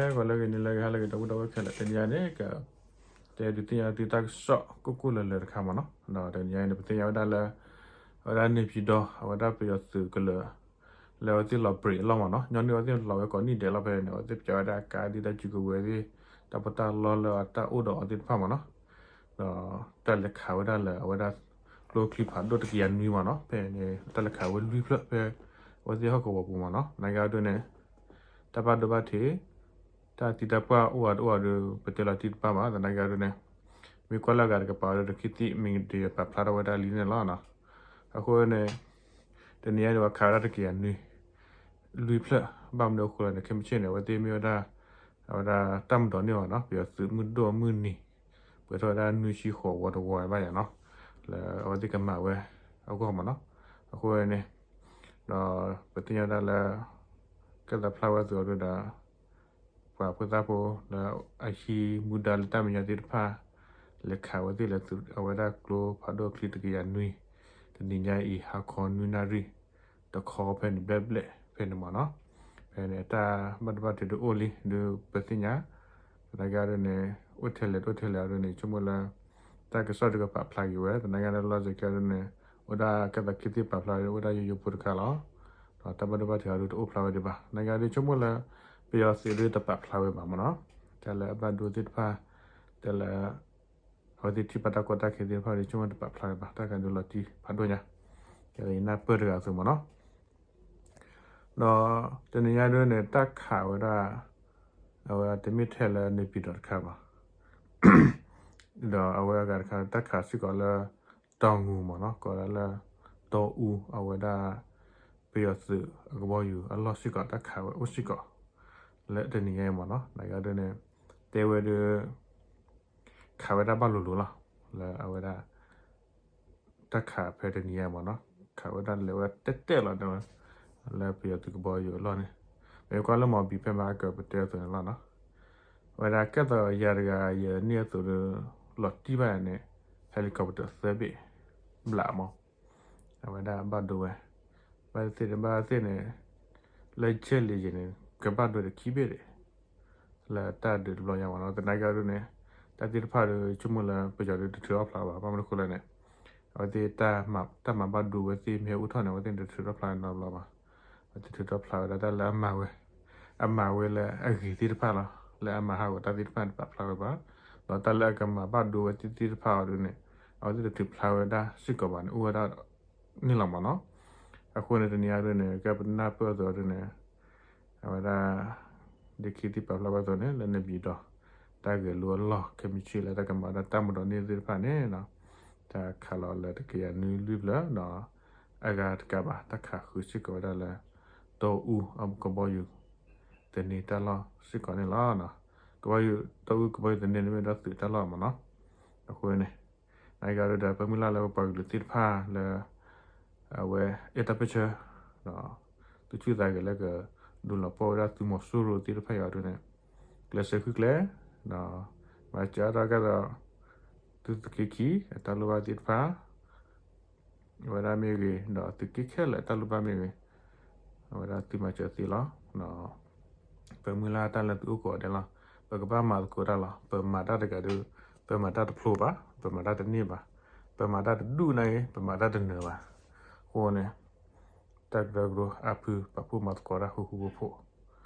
ဂီၤလၢအဂ့ၤ နံၤလၢအဂ့ၤ ဟါလၢအဂ့ၤ ဒီပုၢ်ဒီဝဲၢ်ခဲလၢာ် တနံၤအံၤန့ၣ် က တဲဒုးသ့ၣ်ညါသုတၢ်ကစီၣ်ကိၢ်ကိၢ်လၢၤလၢၤတခါမ့ၢ်နီၤ. ဒီးတနံၤအံၤန့ၣ် ပသ့ၣ်ညါဝဲဒၣ်လၢ အဝဲဒၣ်နေပြည်တော် အဝဲဒၣ်ပယီၤသုးကလၢၤ လၢအဝဲသ့ၣ်လီၤ break အလီၢ်မ့ၢ်နီၤ, ညီနုၢ်အဝဲသ့ၣ်လီၤဝဲကိးနံၣ်ဒဲးလီၤ ဖဲန့ၣ် အဝဲသ့ၣ်ပျးဝဲဒၣ်ကါဒ်တၢ်စုကဝဲၤသ့ၣ် တၢ်ပီးတၢ်လီလၢအတၢ်အိၣ်ဒီးအီၤသ့ၣ်တဖၣ်မ့ၢ်နီၤ. ဒီးတၢ်လဲၤခးဝဲဒၣ်လၢအဝဲဒၣ် ကျိချံဖးဒိၣ်တကယၤနွံမ့ၢ်နီၤ, ဖဲန့ၣ် တၢ်လဲၤခးဝဲလွံၢ်ဖျၢၣ်ဖဲ အဝဲသ့ၣ်ဟီၣ်ကဝီၤပူၤမ့ၢ်နီၤ. နာ်က့အဒိန့ၣ် တၢ်ဘၣ်ဒိဘၣ်ထံး တၢ်သံတၢ်ပှၢ်အိၣ်ဝဲတအိၣ်ဝဲဒီး ပတဲလီၤတံၢ်တဘၣ်ဘၣ်, သနာ်က့အဒိန့ၣ် မ့ၢ်ကွၢ်လၢအဂၤတကပၤဒီး တခံသ့ၣ်မံၤဒ်ပာ်ဖျါထီၣ်ဝဲဒၣ်လံန့ၣ်လီၤ. အဃိန့ၣ် တနံၤအံၤန့ၣ် ပှၤခးဝဲဒၣ်တကယၤနွံ လွံၢ်ဖျၢၣ်, ဘၣ်မနုၤအဃိလဲၣ်န့ၣ် ခဲမုၢ်ဆ့ၣ်န့ၣ် အဝဲသ့ၣ်မ့ၢ်ဝဲဒၣ် အဝဲဒၣ်တၢ်မၤဒိးန့ၢ်ဘၣ်နီၤ, ပယီၤသုးမုၢ်ဒိၣ်မုၢ်နံၤ ပှဲၤထီၣ်ဝဲဒၣ်နွံဆံဃိးဝီတဝီဘၣ်ယၤနီၤ, လၢအဝဲသ့ၣ်ကမၤဝဲအဂီၢ်မ့ၢ်နီၤ. အဃိန့ၣ် ဒီးပသ့ၣ်ညါဒၣ်လၢ ကဲသးဖျါဝဲအသိးအဒိဒီး ပှၤဖိသၣ်ဖိလၢအဟံးမူဒါလၢတၢ်မဲာ်ညါသ့ၣ်တဖၣ် လဲၤခးဝဲသ့ၣ်လၢ အဝဲဒၣ်ကျိဖးဒိၣ်ချံတကယၤနွံ တနံၤညါအံၤ ဟါခီနွံနၣ်ရံၣ် တခီဖဲန့ၣ်ဘျဲၣ်ဘျဲၣ်ဖဲန့ၣ်မ့ၢ်နီၤ. ဖဲန့ၣ် တၢ်ဘၣ်ဒိဘၣ်ထံးဒုးအိၣ်လံ ဒုးပသ့ၣ်ညါ, သနာ်က့အဒိန့ၣ် အိၣ်ထဲလဲၣ်တအိၣ်ထဲလဲၣ်အဒိန့ၣ် ဆိကမိၣ်လၢ တၢ်ကစီၣ်ဒုးကပာ်ဖျါက့ၤဝဲ သနာ်က့လၢလီၤစဲးကဲအဒိန့ၣ် အိၣ်ဒၣ်ကဲသးခံသ့ၣ်ပာ်ဖျါဝဲ အိၣ်ဒၣ်ယိယိဖိတခါလီၤ. ဒီးတၢ်ဘၣ်ဒိဘၣ်ထံးအဒိတအိၣ်ဖျါဝဲဒံးဘၣ်, သနာ်က့အဒိဆိကမိၣ်လၢ ပယီၤသုးဒုးတပာ်ဖျါဝဲဘၣ်မ့ၢ်နီၤ, တၢ်လၢအဘၣ်ဒိသ့ၣ်တဖၣ်, တၢ်လၢ အဝဲသ့ၣ်ထံၣ်ဘၣ်တၢ်ကီတၢ်ခဲသ့ၣ်တဖၣ်ဒီး ဆိကမိၣ်တပာ်ဖျါဝဲဘၣ်, တၢ်ခးဒုးလီၤတံၢ်ဖးဒိၣ်ညါ, ကဲသးယနၢ်ပၢၢ်တဂၤအသိးမ့ၢ်နီၤ. ဒီးတနံၤညါဒ်န့ၣ် တၢ်ခးဝဲဒၣ် အဝဲတမ့ၢ်ထဲလၢနေပြည်တော်တခါဘၣ်, ဒီးအဝဲအဂၤတခါ တၢ်ခးစ့ၢ်ကီးလၢ တောင်ငူမ့ၢ်နီၤ, ကိးဒၣ်လၢ တောဦး အဝဲဒၣ် ပယီၤသုးအကဘီယူၤအလီၢ်စ့ၢ်ကီး တၢ်ခးဝဲအိၣ်စ့ၢ်ကီး လၢတနံၤညါအံၤမ့ၢ်နီၤ, နာ်က့ဒ်န့ၣ် တဲဝဲဒၣ် ခးဝဲဒၣ်ဘၣ်လိၤလိၤလီၤ, လၢအဝဲဒၣ် တၢ်ခးဖဲတနံၤညါအံၤမ့ၢ်နီၤ, ခးဝဲဒၣ်လဲၤဝဲတဲတဲလီၤတဲဝဲ လၢပယီၤသုးကဘီယူၤအလီၢ်န့ၣ်, မ့ၢ်ကွၢ်လၢမီၤဘံၣ်ဖဲမဟါကၢၤပတဲအသိးန့ၣ်လီၤနီၤ, အဝဲဒၣ်ကဲသိးယၤတဂၤယန့ၢ်အသိးဒီး လီၤတံၢ်ဘၣ်န့ၣ် helicopter သၢဘ့ၣ် ဘျးမး အဝဲဒၣ်ဘၣ်ဒိဝဲ, ဘၣ်သ့ၣ်န့ၣ် ဘၣ်သ့ၣ်န့ၣ် လၢ jet လံယံၤန့ၣ် ကဘၣ်ဒိတခံဘ့ၣ်ဒံး, လၢတၢ်ဒုးတဘျီညါမ့ၢ်နီၤ, သနာ်က့ဒ်န့ၣ် တၢ်သ့ၣ်တဖၣ်ဒီး ဆိကမိၣ်လၢပယီၤဒုးတထုးထီၣ်ဖျါဘၣ်, ဘၣ်မနုၤအဃိလဲၣ်န့ၣ် အဝဲသ့ၣ်တၢ်မၤဘၣ်ဒိဝဲသ့ၣ်မ့ၢ်ဟဲအိၣ်ထီၣ်န့ၣ် အဝဲသ့ၣ်တထုးထီၣ်ဖျါနီတဘျီဘၣ်, အဝဲသ့ၣ်ထုးထီၣ်ဖျါဝဲဒၣ်တၢ်လၢအမၤဝဲ အမၤဝဲလၢအဂ့ၤသ့ၣ်တဖၣ်လီၤ, လၢအမၤဟးဂီၤတၢ်သ့ၣ်တဖၣ်န့ၣ် တပာ်ဖျါဝဲဘၣ်, ဒီးတၢ်လၢအကမၤဘၣ်ဒိဝဲသ့ၣ်သ့ၣ်တဖၣ်အီၤဒ်န့ၣ် အဝဲသ့ၣ်တထုးဖျါဝဲဒၣ်စ့ၢ်ကီးဘၣ်န့ၣ် အိၣ်ဝဲဒၣ်န့ၣ်လီၤမ့ၢ်နီၤ, အဃိန့ၣ် တနံၤအံၤဒ်န့ၣ် ကဲပနၢ်ပၢၢ်အသိးဒ်န့ၣ် အဝဲဒၣ် ဒ်ခံသ့ၣ်ပာ်ဖျါဘၣ်အသိးန့ၣ် လၢနေပြည်တော် တၢ်ဂဲၤလိအလီၢ် ခဲမုၢ်ဆ့ၣ်လၢတၢ်ကမၤဒၣ်တၢ်မၤဒိးန့ၢ်သ့ၣ်တဖၣ်န့ၣ် တၢ်ခးလီၤလၢတကယၤနွံလွံၢ်ဖျၢၣ်ဒီး အဂၤတကးဘၣ် တၢ်ခးဃုာ်စ့ၢ်ကီးဝဲဒၣ်လၢ တောဦး အကဘီယူၤ သန့ၤတၢ်လီၢ်စ့ၢ်ကီးန့ၣ်လီၤ. ကဘီယူၤ တောဦး ကဘီယူၤသန့ၤန့ၣ်မ့ၢ်ဒၣ်သုးတၢ်လီၢ်မ့ၢ်နီၤ, အဃိန့ၣ် နာ်က့ဒီး ပမုၢ်လၢ်လၢပပှၤကလုာ်သ့ၣ်တဖၣ်လၢ အဝဲအဲၣ်တၢ်ပၢၢ်ဆၢ ဒီး သူၣ်ဆူၣ်သးဂဲၤလၢက ဒုးလီၤပှီၢ်ဝဲဒၣ်သုးမီၤစိရိၤသ့ၣ်တဖၣ်အံၤအီၤဒ်န့ၣ် ကျဲးစၢးဃုကျဲ ဒီး မၤစၢၤအါထီၣ်ကဲဒီး သုးက့ခံ အတၢ်လိၣ်ဘၣ်သ့ၣ်တဖၣ် အဝဲဒၣ်မ့ၢ်ဂ့ၤ ဒီးသုးက့ခဲလၢာ်တၢ်လိၣ်ဘၣ်မ့ၢ်ဂ့ၤ အဝဲဒၣ်သုမၤစၢၤသ့လီၤ. ပမုၢ်လၢ်တၢ်လၢသုအိၣ်ကိးဂၤဒဲးလီၤ. ပကဘၣ်မၤသကိးတၢ်လီၤ. ပမၤတၢ်တဂၤဒီး ပမၤတၢ်တဖျိဘၣ်, ပမၤတၢ်တန့ၢ်ဘၣ်, ပမၤတၢ်တဒူၣ်န့ၣ်ဂ့ၤ ပမၤတၢ်တနၢၤဘၣ်. အဃိန့ၣ် တၢ်ကရၢကရိအါဖု ပာ်ဖှိၣ်မၤသကိးတၢ်ဃူဃူဖိးဖိး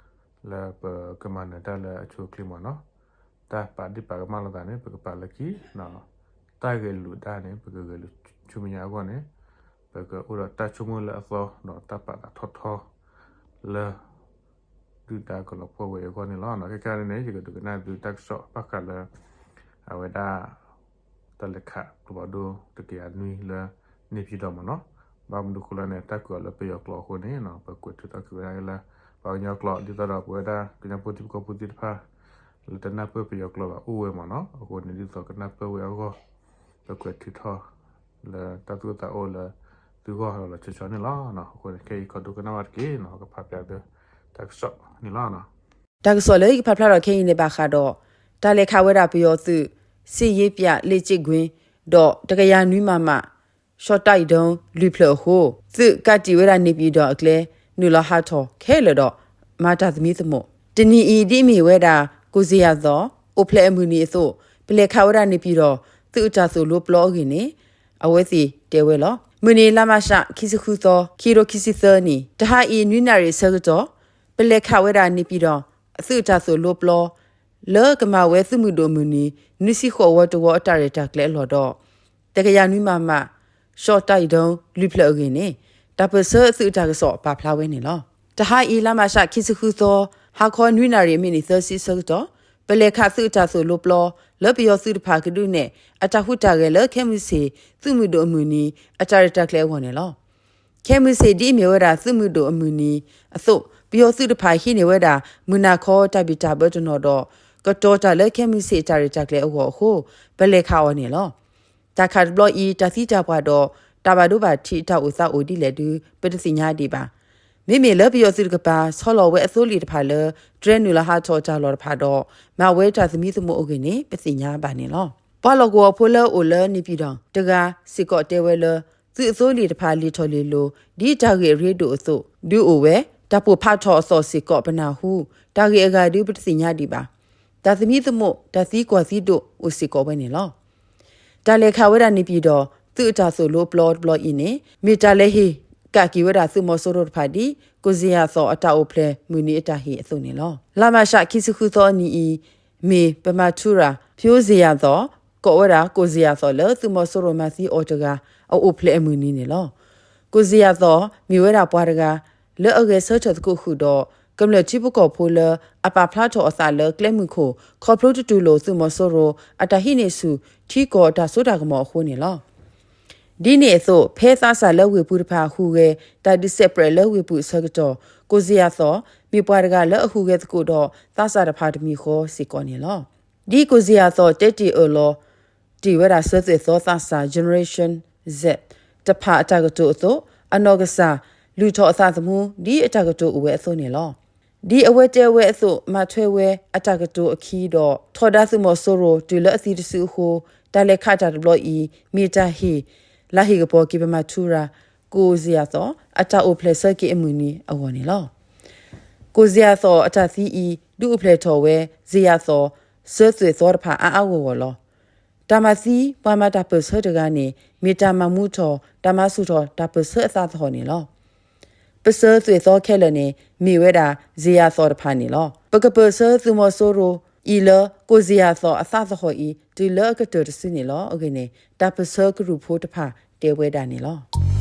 လၢပကမၤနၢၤတၢ်လၢအဆိအချ့မ့ၢ်နီၤ. တၢ်ပာ်ဒ့ၣ်ပာ်ကမၣ်လိာ်သးန့ၣ် ပကပာ်လၢခံ, တၢ်ဂဲၤလိာ်တၢ်န့ၣ် ပကဂဲၤလိာ်ဆူမဲာ်ညါအဂီၢ်န့ၣ် ပကအိၣ်ဒီးတၢ်ဆိကမိၣ်လၢအသီ ဒီးတၢ်ပာ်သးထီထီလၢ ဒုၣ်ဒါကလီၤပှီၢ်ဝဲအဂီၢ်န့ၣ်လီၤ. ခဲကနံၣ်န့ၣ် ယကဒုးကနၣ်သုတၢ်ကစီၣ်ဘၣ်ဃးလၢ အဝဲဒၣ် တၢ်လဲၤခးကျိဖးဒိၣ်တကယၤနွံလၢ နေပြည်တော် မ့ၢ်နီၤ. ဘၣ်မနုၤဃိလဲၣ်န့ၣ် တၢ်ကွဲးအီၤလၢပယီၤကျိာ်အဃိန့ၣ် ပကွဲးထုးထီၣ်က့ၤဝဲဒၣ်လၢ ပှၤကညီကျိာ် ဒ်သိးဒီးပဝဲဒၣ်ကညီဖိထံဖိကီၢ်ဖိသ့ၣ်တဖၣ် လၢတနၢ်ပၢၢ်ပယီၤကျိာ်ဘၣ်အိၣ်ဝဲမ့ၢ်နီၤ. အဃိန့ၣ် ဒ်သိးကနၢ်ပၢၢ်ဝဲအဂီၢ် ပကွဲးထုးထီၣ် လၢတၢ်သူၣ်အိၣ်သးအိၣ်လၢသုဂီၢ်လီၤလီၤဆီဆီန့ၣ်လီၤ. အဃိန့ၣ် ခဲအံၤခီဒိကနၣ်ဘၣ်တက့ၢ်နီၤ, ကဖးပၠးသုတၢ်ကစီၣ်န့ၣ်လီၤ. တၢ်ကစီၣ်လၢယကဖးဖျါထီၣ်ခဲအံၤန့ၣ် ဘၣ်ဃးဒီး တၢ်လဲၤခးဝဲဒၣ်ပယီၤသုး စစ်ရေးပြလေ့ကျင့်ကွင်း ဒီးတကယၤနွံမမ ရှော့တိုက်ဒုံး လွံၢ်ဖျၢၣ်အဃိ သုးကးတံာ်ဝဲဒၣ် နေပြည်တော် အကျဲ နုာ်လီၤဟးထီၣ်ခဲလၢာ်ဒီး မၤတၢ်သမံသမိး တနံၤအံၤ ဒ်အမ့ၢ်ဝဲဒၣ် ကိၣ်စ့ယၣ်သီၣ် အိၣ်ဖျဲၣ်အမုၢ်နံၤအသိး ပလဲၤခးဝဲဒၣ် နေပြည်တော် သုးအတၢ်သိၣ်လိပျီအဂ့ၢ်န့ၣ် အဝဲသ့ၣ်တဲဝဲလီၤ. မုၢ်နံၤ လါမးရှး ခံဆံဃုသီ ခံကထိခံဆံသၢနံၣ် တဟါအံၤ နွံနၣ်ရံၣ်အဆၢကတီၢ် ပလဲၤခးဝဲဒၣ် နေပြည်တော် သုးအတၢ်သိၣ်လိပျီ လၢကမၤဝဲသုးမုၢ်ဒိၣ်အမုၢ်နံၤ နွံဆံဃိးဝီတဝီအတၢ်ရဲၣ်တၢ်ကျဲၤအလီၢ်ဒီး တကယၤနွံမမ ရှီၣ်တၢ်အံၤဒုံ လွံၢ်ဖျၢၣ်အဂ့ၢ်န့ၣ် တၢ်ပၢၢ်ဆၢသုးအတၢ်ကစီၣ်ပာ်ဖျါဝဲန့ၣ်လီၤ. တဟါအံၤ လါမးရှး ခံဆံဃုသီ ဟါခီနွံနၣ်ရံၣ် မံးနံးသၢဆံအဆၢကတီၢ် ပလဲၤခးသုးအတၢ်သိၣ်လိပျီ လၢပယီၤသုးတဖၣ်ကဒုးနဲၣ် အတၢ်ဟူးတၢ်ဂဲၤလၢ ခဲမုၢ်ဆ့ၣ် သုးမုၢ်ဒိၣ်အမုၢ်နံၤ အတၢ်ရဲၣ်တၢ်ကျဲၤအဂီၢ်န့ၣ်လီၤ. ခဲမုၢ်ဆ့ၣ် ဒ်အမ့ၢ်ဝဲဒၣ် သုးမုၢ်ဒိၣ်အမုၢ်နံၤအသိး ပယီၤသုးတဖၣ်ဟံးန့ၢ်ဝဲဒၣ် မုၢ်နၤခီတၢ်ဘံၣ်တၢ်ဘၢတနီၤဒီး ကတီၤတၢ်လၢ ခဲမုၢ်ဆ့ၣ်အတၢ်ရဲၣ်တၢ်ကျဲၤအဂီၢ်အဃိ ပလဲၤခးအီၤန့ၣ်လီၤ. တၢ်ခးတဘျီအံၤ တၢ်သံတၢ်ပှၢ်ဒီး တၢ်ဘၣ်ဒိဘၣ်ထံးအတၢ်အိၣ်သးအိၣ်ဒ်လဲၣ်ဒု ပတသ့ၣ်ညါဒံးဘၣ်. မ့မ့ၢ်လၢပယီၤသုးတကပၤ ဆီလီၤဝဲအသိလ့ၣ်တဖၣ်လၢ တြဲနုာ်လီၤဟးထီၣ်အတၢ်လီၢ်တဖၣ်ဒီး မၤဝဲတၢ်သမံသမိးအဂ့ၢ်န့ၣ် ပသ့ၣ်ညါဘၣ်န့ၣ်လီၤ. ပှၤလီၢ်ကဝီၤဖိလၢအအိၣ်လၢ နေပြည်တော် တဂၤစ့ၢ်ကီးတဲဝဲလၢ သုးအသိလ့ၣ်တဖၣ်လံၣ်ထီၣ်လံၣ်လီၤ ဒ်တၢ်ဂ့ၢ်အရ့ဒိၣ်အသိး ဒုးအိၣ်ဝဲ တၢ်ပိာ်ဖးထီၣ်အသီၣ်စ့ၢ်ကီးပနၢ်ဟူ တၢ်ဂ့ၢ်အဂၤဒုပတသ့ၣ်ညါဒံးဘၣ်. တၢ်သမံသမိး တၢ်သံကွၢ်သံဒိးအိၣ်စ့ၢ်ကီးဝဲန့ၣ်လီၤ. တၢ်လဲၤခးဝဲဒၣ် နေပြည်တော် သုးအတၢ်သိၣ်လိပျီတဘျီအံၤန့ၣ် မ့ၢ်တၢ်လဲၤဟ့ၣ်ကးက့ၤဝဲဒၣ်သုးမီၤစိရိၤတဖၣ်ဒ် ကိၣ်စ့ယၣ်သီၣ်အတၢ်အိၣ်ဖျဲၣ်မုၢ်နံၤအတၢ်ဟ့ၣ်အသိးန့ၣ်လီၤ. လါမးရှး ခံဆံဃုသီအနံၤအံၤ မ့ၢ် ပမၤထူရၤ ဖၠိစ့ယၣ်သီၣ် ကိးဝဲဒၣ် ကိၣ်စ့ယၣ်သီၣ် လၢသုးမီၤစိရိၤမၤသံအီၤတဂၤ အအိၣ်ဖျဲၣ်အမုၢ်နံၤန့ၣ်လီၤ. ကိၣ်စ့ယၣ်သီၣ် မ့ၢ်ဝဲဒၣ်ပှၤတဂၤ လၢအဂဲၤဆၢထၢၣ်သကိးဃုာ်ဒီး ကမျၢၢ်ထံဖိကီၢ်ဖိလၢ အပာ်ဖျါထီၣ်အသးလၢကျဲမုၢ်ခိၣ် ခီဖျိတတူၢ်လိာ်သုးမီၤစိရိၤ အတၢ်ဟံးန့ၢ်ဆူၣ် ထံကီၢ်အတၢ်စိတၢ်ကမီၤအဃိန့ၣ်လီၤ. ဒ်န့ၣ်အသိး ဖဲသးစၢ်လၢဝ့ၢ်ပူၤတဖၣ်ဟူးဂဲၤ တၢ်ဒုးစဲးပြဲးလၢဝ့ၢ်ပူၤအဆၢကတီၢ် ကိၣ်စ့ယၣ်သီၣ် မ့ၢ်ပှၤတဂၤလၢအဟူးဂဲၤသကိးဒီး သးစၢ်တဖၣ်တမံၤဃီစ့ၢ်ကီးန့ၣ်လီၤ. ဒ်ကိၣ်စ့ယၣ်သီၣ် တဲတ့ၢ်အၢၣ်လီၤတ့ၢ်ဝဲဒၣ် စၢၤသွဲၣ်သီသးစၢ် Generation Z တဖၣ်အတၢ်ကတိၤအသိး အနီၢ်ကစၢ် လုၢ်ထီၣ်အသးသမူ ဒ်အတၢ်ကတိၤအိၣ်ဝဲအသိးန့ၣ်လီၤ. ဒ်အဝဲတဲဝဲအသိး မၤထွဲဝဲအတၢ်ကတိၤအခံဒီး ထီဒါသုးမီၤစိရိၤ တုၤလၢအသံတစုအဃိ တၢ်လဲၤခးတၢ်တဘျီအံၤ မ့ၢ်တၢ်ဟ့ၣ် လၢဟ့ၣ်ကပီၤက့ၤ ပမၤထူရၤ ကိၣ်စ့ယၣ်သီၣ် အတၢ်အိၣ်ဖျဲၣ်ဆၢက့ၤအမုၢ်နံၤအဂီၢ်န့ၣ်လီၤ. ကိၣ်စ့ယၣ်သီၣ်အတၢ်သံအံၤ ဒုးအိၣ်ဖျဲၣ်ထီၣ်ဝဲ စ့ယၣ်သီၣ် စၢၤသွဲၣ်သီတဖၣ်အါအါဂီၢ်ဂီၢ်လီၤ. တၢ်မၤသံပှၤမၤတၢ်ပၢၢ်ဆၢတဂၤန့ၣ် မ့ၢ်တၢ်မၤမူထီၣ် တၢ်မၤဆူၣ်ထီၣ်တၢ်ပၢၢ်ဆၢအသးသဟီၣ်န့ၣ်လီၤ. ပစၢၤသွဲၣ်သီခဲလၢာ်န့ၣ် မ့ၢ်ဝဲဒၣ် စ့ယၣ်သီၣ်တဖၣ်န့ၣ်လီၤ. ပကပၢၢ်ဆၢသုးမီၤစိရိၤအံၤလၢ ကိၣ်စ့ယၣ်သီၣ်အသးသဟီၣ်အံၤ တုၤလၢအကတၢၢ်တစုန့ၣ်လီၤ. အဂ့ၢ်န့ၣ် တၢ်ပၢၢ်ဆၢကရူၢ်ဖိတဖၣ်တဲဝဲဒၣ်န့ၣ်လီၤ.